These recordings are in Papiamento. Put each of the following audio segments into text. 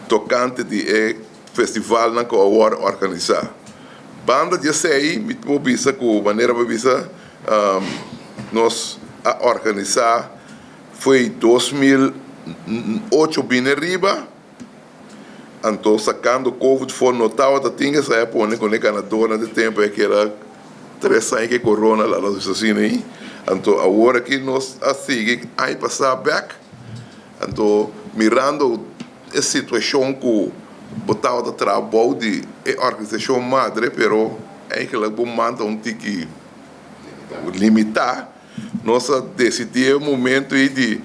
tokante di e festivalnan ku awor organisá. Banda di esei mi por bisa ku manera bo bisa nos a organisá fo'i 2008 bini riba, anto sakando covid for no tabata tin esei a pone ku e ganadornan di tempu e keda tres aña ku e corona laga nos bisa asina ei. Anto awor aki nos a sigui aña pasá bèk, anto mirando e situashon ku bo tabata traha bou di e organisashon madre pero eigenlijk bo man ta un tiki limitá. Nos a desidí e momento ei di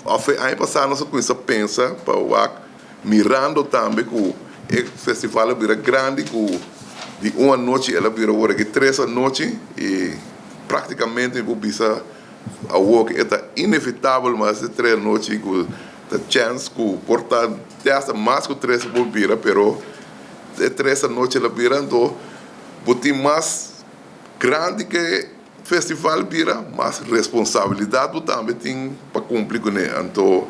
òf e aña pasá nos a kuminsá pensa pa wak mirando tambe ku e festival a bira grandi ku di un anochi el a bira ora ki tres anochi i práktikamente mi por bisa awor ku e ta inevitabel mas e tres anochi ku ta chèns ku por ta te asta mas ku tres por bira pero e tres anochi el a bira anto bo tin mas grandi ku e festival bira mas responsabilidat bo tambe tin pa kumpli kuné. Anto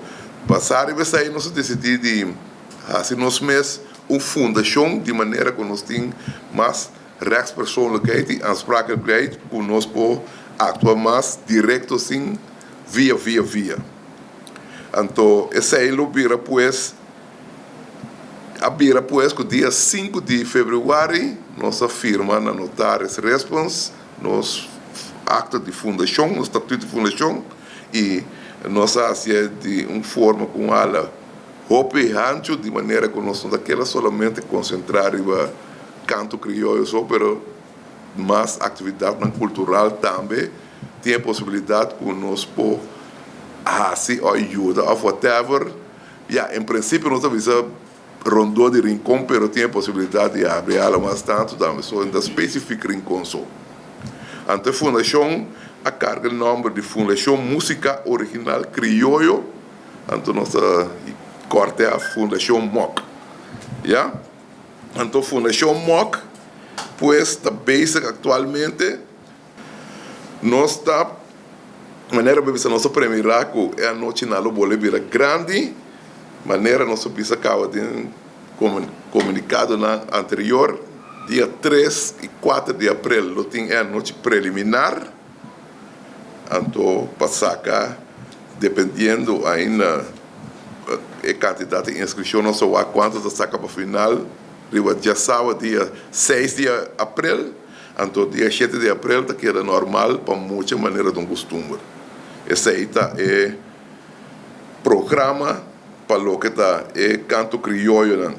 basá riba esei nos a disidí di hasi nos mes un fundashon di manera ku nos tin mas rechtspersoonlijkheid i aansprakelijkheid ku nos por aktua mas direkto sin via via via. Anto esei lo bira pues, a bira pues ku dia sinku di februari nos a firma na notaris respons nos akta di fundashon, nos statuut di fundashon i nos a hasié di un forma ku un hala hopi hanchu di manera ku nos no ta keda solamente konsentrá riba kanto krioyo so pero mas aktividatnan kultural tambe. Tin e posibilidat ku nos por hasi òf yuda òf whatever. Ya, en prinsipio nos ta bisa rondó di Rincon, pero tin e posibilidat di habri ala mas tantu tambe. So, no ta spesifik Rincon so. Anto e fundashon a karga e nòmber di Fundashon Músika Original Krioyo, anto nos ta kòrte a Fundashon Mok. Ya. Anto Fundashon Mok pues ta bezig aktualmente. Nos ta, manera bo bisa, nos a premirá ku e anochinan lo bolbe bira grandi, manera nos a bisa kaba den komunikadonan anterior, dia tres i kuater di aprel lo tin e anochi preliminar, anto pa saka dependiendo ainda e kantidat di inskripshon nos a wak kuantu ta saka pa final riba djasawa dia seis di aprel. Anto dia shete di aprel ta keda normal pa mucha manera ta un kustumber. Esei ta e programa pa loke ta e kanto krioyonan.